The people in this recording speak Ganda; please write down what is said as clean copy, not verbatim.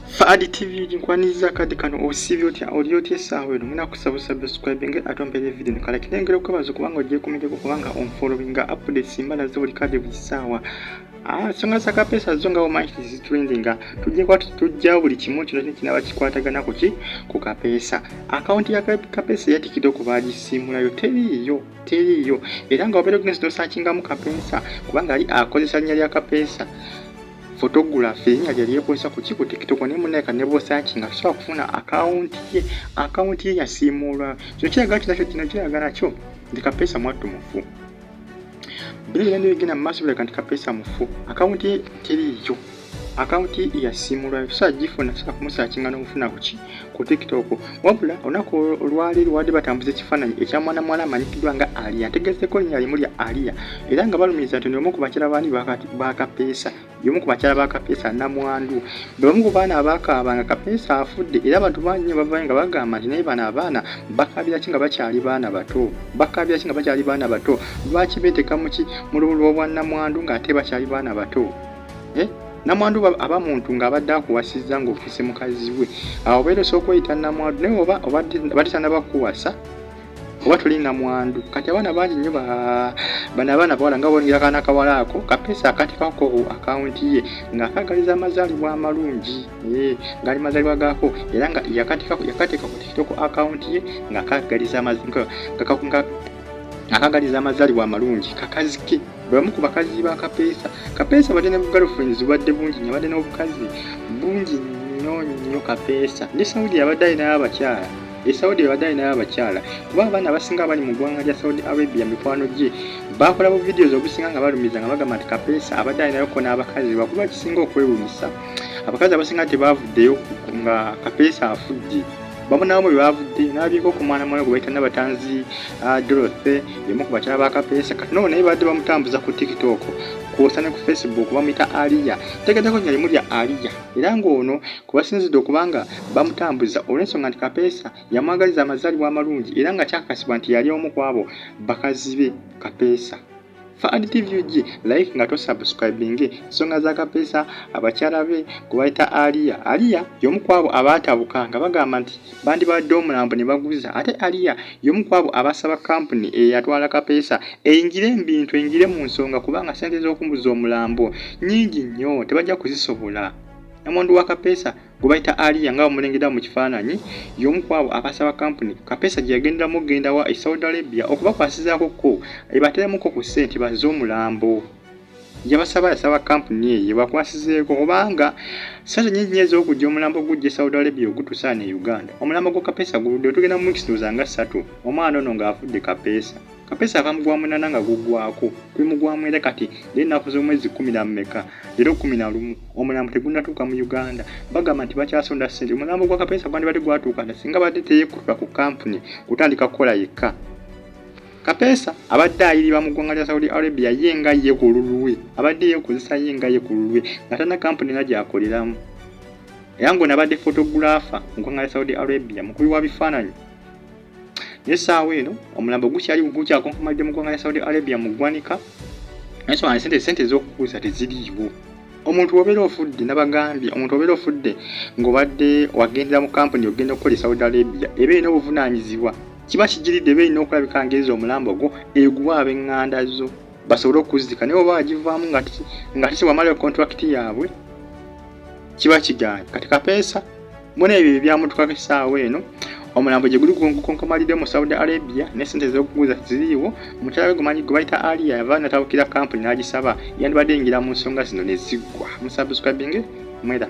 Faadi TV nkwaniriza akadde kano. Osiibye otya? Oli otya essaawa eno? Ngenda kusaba subscribing ate ompeere video kale kinengera okwebaza kubanga ogyekumiddeko, kubanga onfollowinga updates mbalaze buli kadde, buli ssaawa. Ensonga za Kapeesa zo nga omanyi zitrendinga, tujja kuba tujja buli kimu kino kinaba kikwatagana ku ki ku Kapeesa. Akawunti ya Kapeesa eya TikTok baagisiimulayo, teriiyo, teriiyo. Era nga obeera ogenze nosearchingamu Kapeesa, kubanga ali akozesa linnya lya Kapeesa Photography, erinnya lye lyekozesa ku ki ku TikTok, naye munnange ne bw'osearchinga tosobola kufuna akawunti ye. Akawunti ye yasiimuulwa. Kino kiraga kino, kino kiraga nakyo nti Kapeesa mwattu mufu. Bino byonna bigenda mu maaso biraga nti Kapeesa mufu. Akawunti ye teriiyo, akawunti yasiimulwa, tosobola gifuna, tosobola kumusearchinga n'omufuna ku ki ku TikTok. Wabula olunaku olwaleero wadde batambuza ekifaananyi ekya mwana muwala amanyikiddwa nga Aliya, ntegeezeko linnya limu lya Aliya, era nga balumiriza nti omu ku bakyala baani ba Kapeesa, y'omu ku bakyala ba Kapeesa namwandu, be bamu ku baana abaakaaba nga Kapeesa afudde. Era abantu bangi nnyo bavayo nga bagamba nti naye bano abaana bakaabira ki nga bakyali baana bato? Bakaabira ki nga bakyali baana bato? Lwaki beeteeka muki mu lubu lw'obwannamwandu ng'ate bakyali baana bato? Eh? Namwandu aba muntu ng'abadde akuwasizza ng'ofuuse mukazi we, awo obeera osobola okweyita namwandu, naye oba obadde tannaba kukuwasa oba toli namwandu. Kati abaana bangi nnyo, bano abaana bawala nga bongera akaana kawala ako Kapeesa akateekako ku akawunti ye ng'akaagaliza amazaalibwa amalungi, ng'ali mazaalibwa gaako, era nga yakateeka ku TikTok akawunti ye ng'akaagaliza amazaalibwa amalungi kakazi ke. Bamu ku bakazi ba Kapeesa. Kapeesa abadde ne girlfriends bubadde bungi nnyo, abadde n'obukazi bungi nnyo nnyo Kapeesa. Ne Saudi abadde alinayo abakyala, e Saudi abadde alinayo abakyala, kuba abaana abasinga abali mu ggwanga lya Saudi Arabia mikwano gye bakola bu videos obusinga nga balumiza nga bagamba nti Kapeesa abadde alinayoko n'abakazi. Lwakuba kisinga okwewunyisa, abakazi abasinga tebavuddeyo nga Kapeesa afudde. Bamu nabamu bwe bavudde n'abyeko ku mwana muwala gwe bayita Nabatanzi Dorothy, y'omu ku bakyala ba Kapeesa. Kati no naye badde bamutambuza ku TikTok kwosa ne ku Facebook, bamuyita Aliya, tegeddeko nnya limu lya Aliya. Era ng'ono kubasinzidde okubanga bamutambuza olw'ensonga nti Kapeesa yamwagaliza amazaalibwa amalungi, era nga kyakakasibwa nti yali omu ku abo bakazi be Kapeesa. Faad TV UG, like nga tosubscribing. Ensonga za Kapeesa, abakyala be gwe bayita Aliya. Aliya y'omu ku abo abaatabuka nga bagamba nti bandibadde omulambo ne baguza. Ate Aliya y'omu ku abo abasaba kampuni eyatwala Kapeesa eyingire mu bintu, eyingire mu nsonga, kubanga ssente z'okumbuza omulambo nnyingi nnyo, tebajja kuzisobola. Namwandu wa Kapeesa gwe bayita Aliya nga bamulengera mu kifaananyi y'omu ku abo abasaba kampuni Kapeesa gye yagenderamu okugenda wa e Saudi Arabia okubakwasizaako ko ebateremuko ku ssente bazze omulambo. Yabasaba, yasaba kampuni eyo ebakwasizeeko, kubanga ssente nnyingi nnyo ez'okujja omulambo gujja e Saudi Arabia ogutusaana e Uganda. Omulambo gwa Kapeesa guludde, tugenda mu weeks ndowooza nga 3 omwana ono ng'afudde. Kapeesa ava mu gwa 8 nga guggwako, tuli mu gwa 9 kati, leero ennaku z'omwezi 10 na mmeka? Leero 11, omulambo tegunnatuuka mu Uganda. Bagamba nti bakyasonda ssente. Omulambo gwa Kapeesa gwandibadde gwatuuka dda singa badde teyeekutula ku kampuni kutandika kukola yekka. Kapeesa abadde ayiriba mu ggwanga lya Saudi Arabia ye nga ye ku lulwe, abadde yeekozesa ye nga ye ku lulwe nga talina kampuni nga gy'akoleramu. Era ng'ono abadde photographer mu ggwanga lya Saudi Arabia, mukubi wa bifaananyi. Naye essaawa eno omulambo gukyali gukyakonkomalidde mu ggwanga lya Saudi Arabia mu ggwanika, naye so sente ez'okukuusa teziriiwo. Omuntu obeera ofudde, nabagambye, omuntu obeera ofudde ng'obadde wagendera mu kampuni ogenda okukola e Saudi Arabia, eba erina obuvunaanyizibwa, kiba kigiridde, eba erina okulabika ng'eza omulambo gwo eguwa ab'eŋŋanda zo basobole okuzzika. Naye oba wagivaamu nga tisi wamalayo contract yaabwe, kiba kigaanye. Kati Kapeesa muna ebyo ebyamutukako, essaawa eno omulambo gye guli gukonkomalidde mu Saudi Arabia ne sente ez'okuguza ziriiwo. Mukyala we gumanyi gwe bayita Aliya yava natabukira kampuni n'agisaba yandibadde eyingira mu nsonga zino ne ziggwa. Musubscribinge mwera.